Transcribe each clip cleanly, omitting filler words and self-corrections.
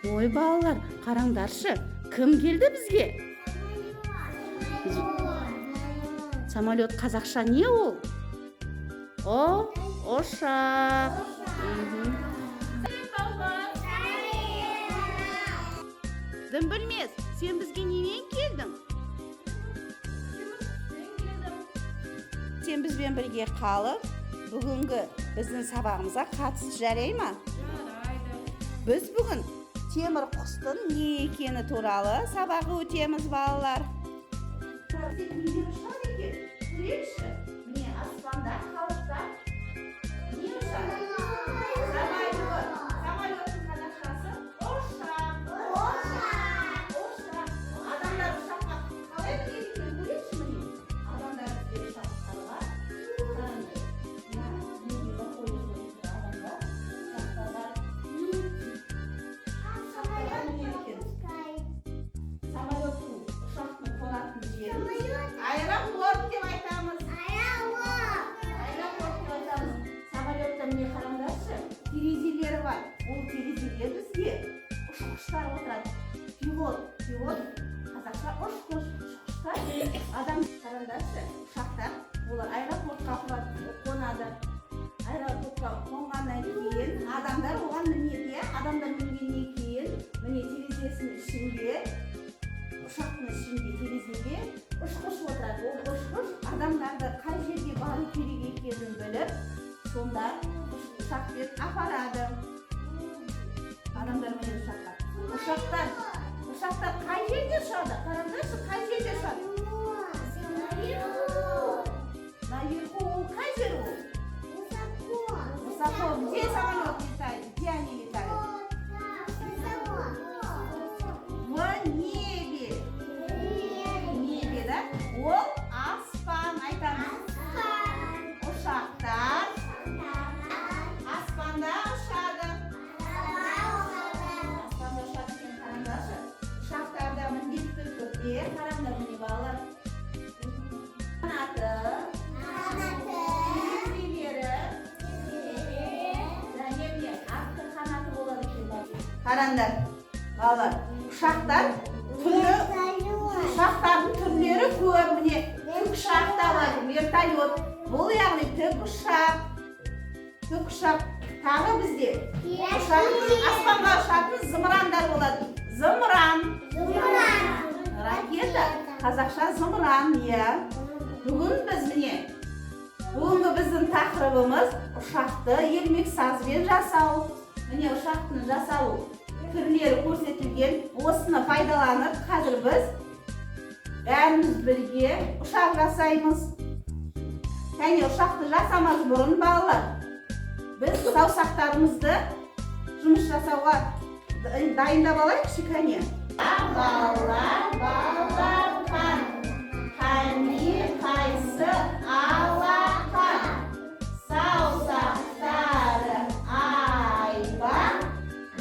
Ой, балалар, қараңдаршы, кім келді бізге? Самолет қазақша не ол? О, ұшақ. Дым білмес, сен бізге немен келдің? Сен бізбен бірге қалып, бүгінгі біздің сабағымызға қатыс, жарай ма? Жарайды. Біз бүгін темір құстың не екені туралы сабақ өтеміз, балалар. Нелер ұшады екен? Көрейікші. Міне, аспанда қалықтап не ұшады? Самолет. Самолеттің қазақшасы ұшақ. Ұшақ. Адамдар ұшаққа қалай мінеді екен, көрейікші, міне. Адамдар бізде ұшақтарға, қараңдар. Мына неге заходят адамдар ұшақтарға. Ұшақтарға мінеді екен. Самолеттің, ұшақтың қонатын жерін аэропорт деп айтамыз. Аэропорт деп айтамыз. Самолетта, міне, қараңдаршы, терезелері бар. Ол терезеде бізге ұшқыштар отырады. Пилот, пилот қазақша ұшқыш, ұшқыштар адам. Қараңдаршы, ұшақтар, олар аэропортқа қонады. Аэропортқа қонғаннан кейін адамдар оған мінеді, иә. Адамдар мінгеннен кейін, міне, терезесінің ішінде, ұшақтың ішінде терезеге ұшқыш отырады. Ол ұшқыш адамдарды қай жерге бару керек екенін біліп, сонда ұшақпен апарады. Адамдар мінеді ұшаққа. Ұшақтар қай жерде ұшады? Қараңдаршы, қай жерде ұшады? Наверху. Ол қай жер ол? Высоко. Где самолет летает? Где они летают? В небе. Небе, да? Ол аспан айтамыз. Ұшақтар аспанда ұшады. Аспанда ұшады екен, қараңдаршы. Ұшақтарда міндетті түрде, қараңдар, міне, балалар. Қанаты, терезелері және, міне, артқы қанаты болады екен. Қараңдар, балалар, ұшақтар түрлі, ұшақтардың түрлері көп. Міне, тікұшақ та бар, вертолет. Бұл, яғни, тікұшақ. Тікұшақ. Тағы бізде ұшақ, аспанға ұшатын зымырандар болады. Зымыран. Ракета. Қазақша зымыран, иә. Бүгін біз, міне, бүгінгі біздің тақырыбымыз ұшақты ермек сазбен жасау. Міне, ұшақтың жасалу түрлері көрсетілген. Осыны пайдаланып, қазір біз бәріміз бірге ұшақ жасаймыз. Кәне, ұшақты жасамас бұрын, балалар, біз саусақтарымызды жұмыс жасауға дайындап алайықшы, кәне. Балалар, балақан, қане, қайсы алақан? Саусақтары айбақ,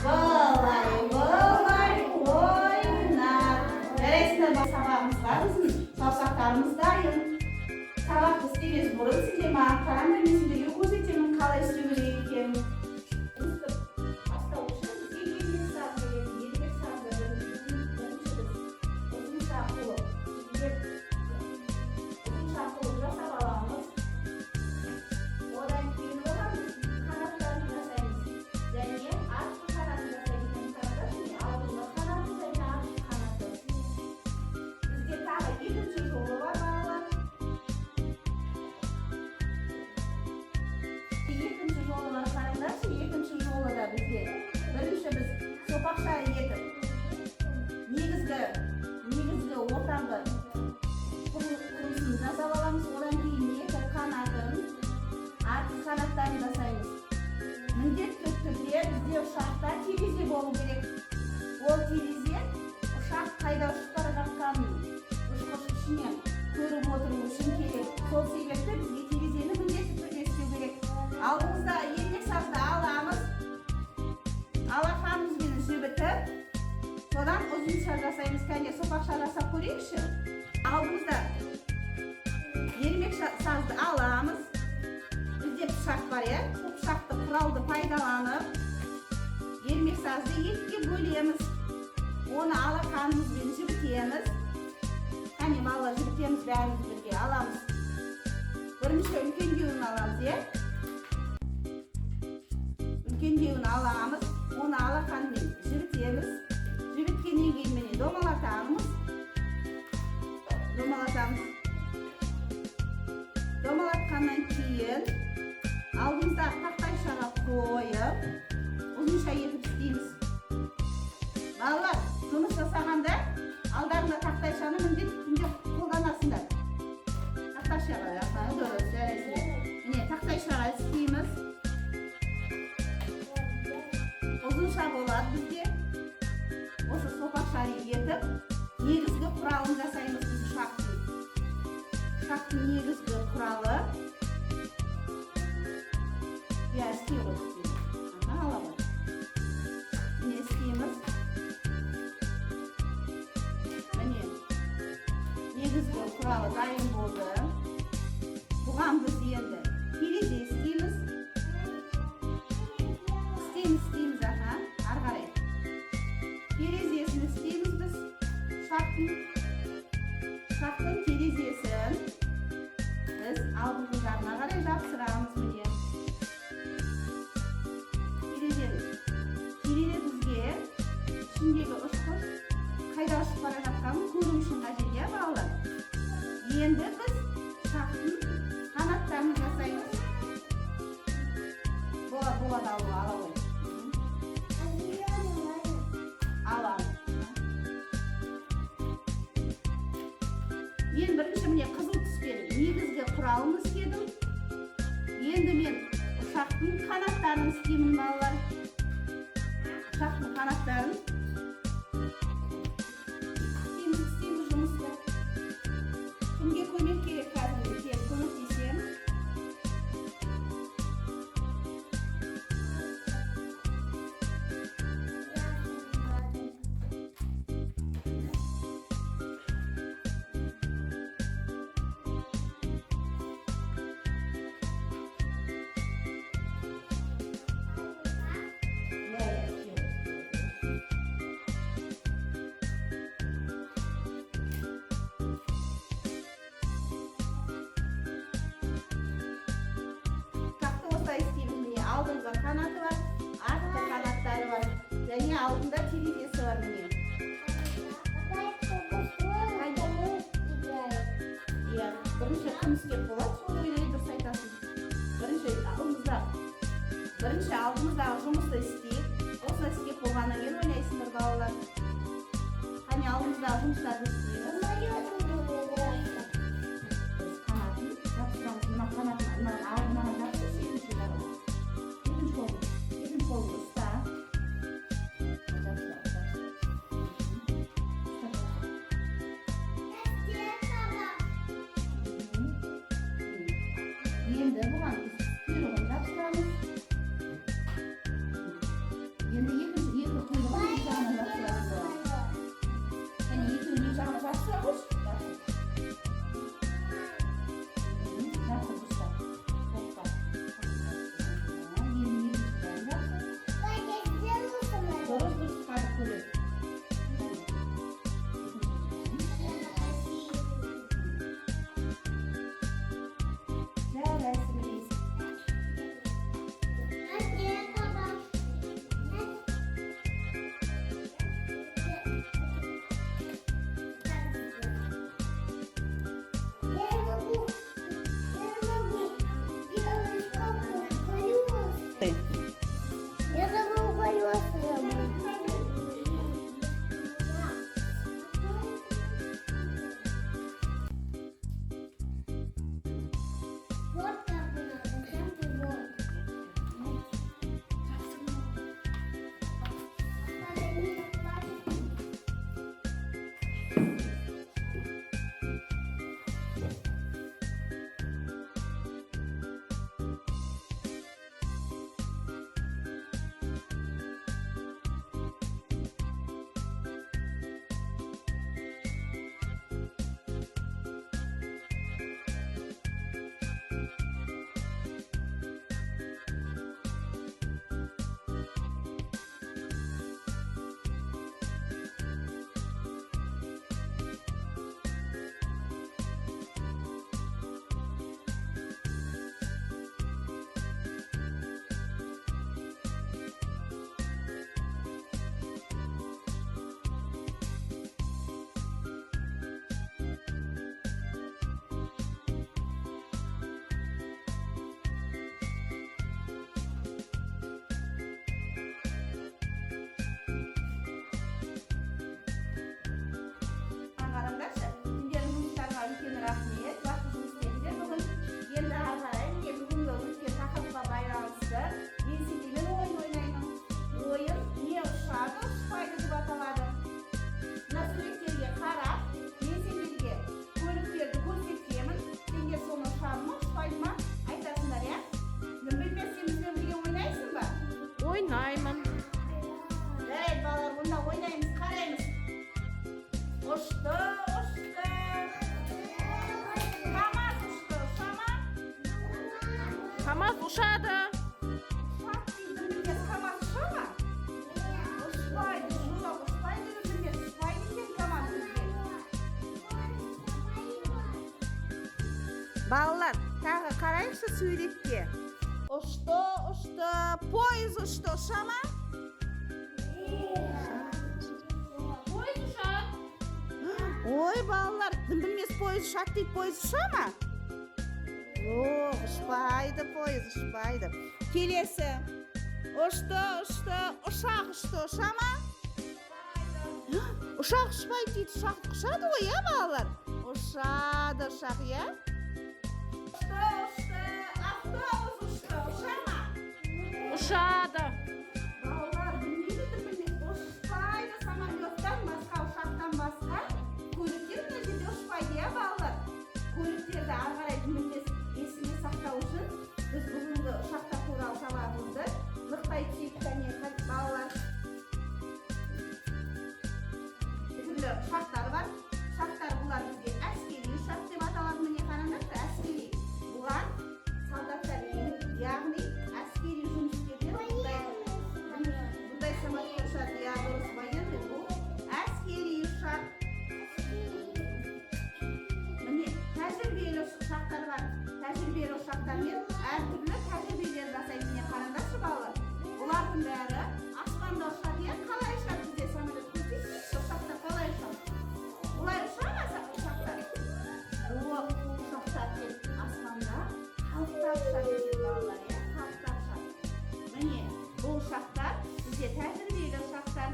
былай, былай ойнар. Жарайсыңдар, сабағымызға біздің саусақтарымыз дайын. Сабақты істемес бұрын сендер маған қараңдар, мен сендерге көрсетемін қалай істеу керек екенін. Жұмысты бастау үшін бізге ермек саз керек. Ермек сазды бірінші біз ұзынша қылып, ұзынша қылып жасап аламыз. Одан кейін оған біз қанаттарын жасаймыз және артқы қанатын жасайды екенбіз. Қараңдаршы, міне, алдыңғы қанаты және артқы қанаты. Бізде тағы екінші жолы бар, балалар. Екінші жолы бар, қараңдаршы. Екінші жолы да бізде бірінші біз сопақша етіп негізгі ортаңғы құрылысын жасап аламыз. Одан кейін екі қанатын, артқы қанаттарын жасаймыз. Міндетті түрде бізде ұшақта терезе болу керек. Ол терезе ұшақ қайда ұшып бара жатқанын ұшқыш ішінен көріп отыру үшін керек. Сол себепті бізге терезені міндетті түрде істеу керек. Алдымызда ермек сазды аламыз, алақанымызбен жібітіп, содан ұзынша жасаймыз. Кәне, сопақша жасап көрейікші. Алдымызда ермек сазды аламыз. Бізде пышақ бар, иә. Сол пышақты, құралды пайдаланып, ермек сазды Қағазды екіге бөлеміз. Оны алақанымызбен жібітеміз. Қане, балалар, жібітеміз бәріміз бірге аламыз. Бірінші үлкендеуін аламыз, иә? Үлкендеуін аламыз, оны алақанмен жібітеміз. Жібіткеннен кейін, міне, домалатамыз. Домалатамыз. Домалатқаннан кейін алдымыздағы тақтайшаға қойып, ұзынша етіп істейміз. Балалар, жұмыс жасағанда алдарыңда тақтайшаны міндетті түрде қолданасыңдар. Тақтайшаға, аха, дұрыс, жарайсыңдар. Міне, тақтайшаға істейміз. Ұзынша болады бізде. Осы сопақша етіп, негізгі құралын жасаймыз біз ұшақтың. Ұшақтың негізгі құралы. Иә, істей ғой, істей ғой. Аха, ала ғой. Міне, істейміз. Міне, негізгі құралы дайын болды. Бұған біз енді терезе істейміз. Істейміз, істейміз, аха, ары қарай. Терезесін істейміз біз ұшақтың. Ұшақтың терезесін біз алдыңғы жағына қарай жапсырамыз, міне. Терезені. Терезе бізге ішіндегі ұшқыш қайда ұшып бара жатқанын көру үшін қажет, иә, балалар? Енді біз ұшақтың қанаттарын жасаймыз. Болады, болады, алу, ала ғой. Аламын. Мен бірінші, міне, қызыл түспен негізгі құралын істедім. Енді мен ұшақтың қанаттарын істеймін, балалар. Ұшақтың қанаттарын істейміз, істейміз жұмысты. Кімге көмек керек қазір? Мен келіп көмектесемін. Иә, істей ғой, істей ғой. Ұшақты осылай істейміз, міне, алдыңғы қанаты бар, артқы қанаттары бар және алдында терезесі бар, міне. Какая кто играет. Иә, бірінші кім істеп болады, сол ойнайды, дұрыс айтасың. Бірінші алдымыздағы жұмысты істейік. Осыны істеп болғаннан кейін ойнайсыңдар, балалар. Қане, алдымыздағы жұмыстарды істейміз. Самолетом будем играться. Біз қанатын жапсырамыз. Мына қанатын мына мынаған жапсыршы, екінші жағына. Екінші қолыңды ұста. Жапсыр, жапсыр. Ұста, жапсыр. Енді бұған біз құйрығын жапсырамыз. Енді екінші екі құйрығын екі жағына жапсырамыз бұған. Және екеуін екі жағына жапсыра. Балалар, тағы қарайықшы суретке. Ұшты, ұшты, пойыз ұшты, ұша ма? Пойыз ұшады. Ой, балалар, дым білмес, пойыз ұшады дейді, пойыз ұша ма? Жоқ, ұшпайды, пойыз ұшпайды. Келесі. Ұшты, ұшты, ұшақ ұшты, ұша ма? Ұшақ ұшпайды дейді, ұшақ ұшады ғой, иә, балалар? Ұшады ұшақ, иә? Ұшты, ұшты, автобус ұшты, ұша ма? Ұшады. Балалар, білмейді, дым білмес. Ұшпайды самолеттан басқа, ұшақтан басқа. Көліктер мына жерде ұшпайды, иә, балалар? Көліктерді ары қарай дым білмес есінде сақтау үшін біз бүгінгі ұшақтар туралы сабағымызды нықтай түсейік, кәне, балалар. Түрлі ұшақтар бар. Ұшақтар, бұлар бізде әскери ұшақ деп аталады. Міне, қараңдаршы, әскери. Бұған солдаттар мінеді, яғни әскери жұмыскерлер бұндай самолет ұшады. Иә, дұрыс, военный, бұл әскери ұшақ. Міне, тәжірибелі ұшақтар бар. Тәжірибелі ұшақтармен әртүрлі тәжірибелер жасайды. Міне, қараңдаршы, балалар. Бұлардың бәрі аспанда ұшады, иә? Қалай ұшады бізде самолет? Көрсетейікші, ұшақтар қалай ұшады? Бұлай ұша ма ұшақтар? Жоқ, ұшақтар тек аспанда қалықтап ұшады екен, балалар, иә, қалықтап ұшады. Міне, бұл ұшақтар бізде тәжірибелі ұшақтар.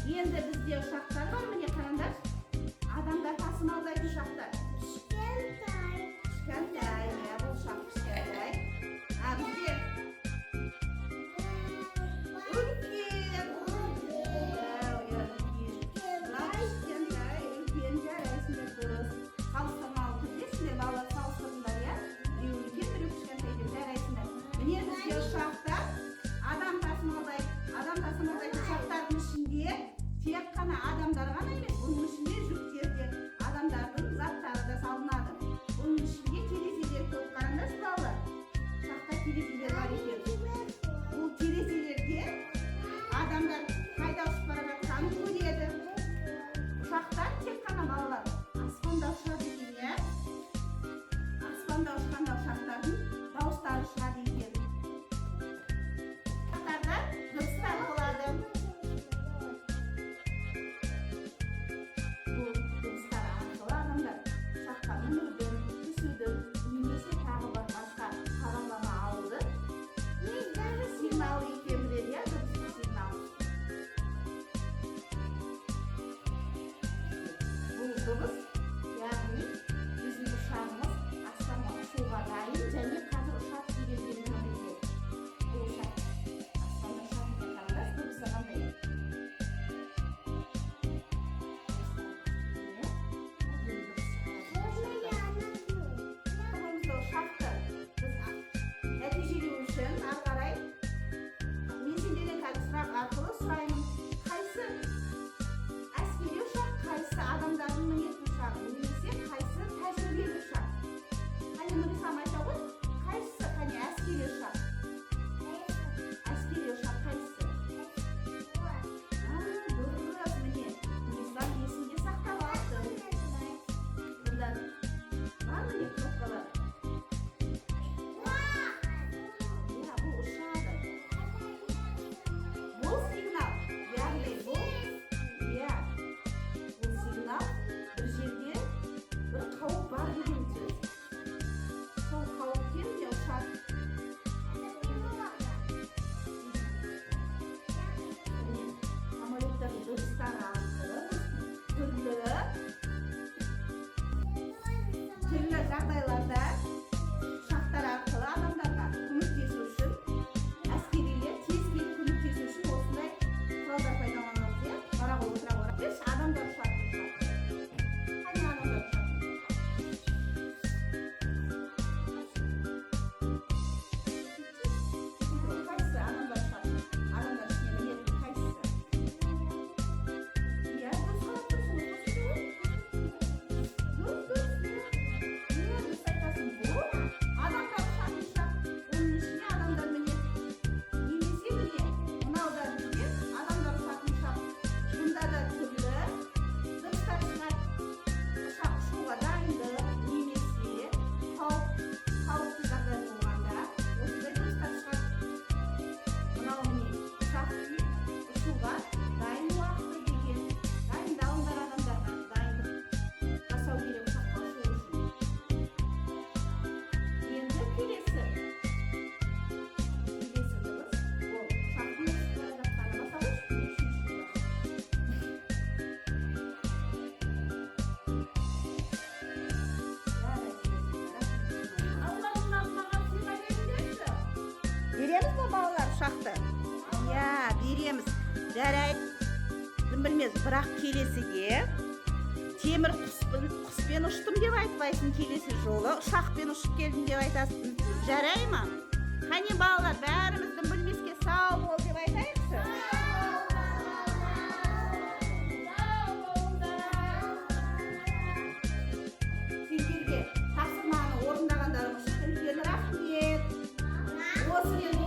Енді бізде ұшақтар бар, міне, қараңдаршы. Адамдар тасымалдайтын ұшақтар. Кішкентай. Кішкентай, иә, бұл ұшақ кішкентай. А бізде үлкен. Иә, иә, үлкен. Мынау кішкентай, үлкен, жарайсыңдар, дұрыс. Салыстырмалы түрде сендер, балалар, салыстырдыңдар, иә? Біреу үлкен, біреу кішкентай деп, жарайсыңдар. Міне, бізде ұшақтар адам тасымалдайды. Адам тасымалдайтын ұшақтардың ішінде тек қана балалар, ұшақты? Иә, береміз. Жарайды, дүмбілмес, бірақ келесіде темір құспен ұштым деп айтпайсың, келесі жолы ұшақпен ұшып келдім деп айтасың. Жарай ма? Қане, балалар, бәріміз дүмбілмеске сау бол деп айтайықшы. Сау болыңдар. Сендерге тапсырманы орындағандарың үшін үлкен рахмет. Осымен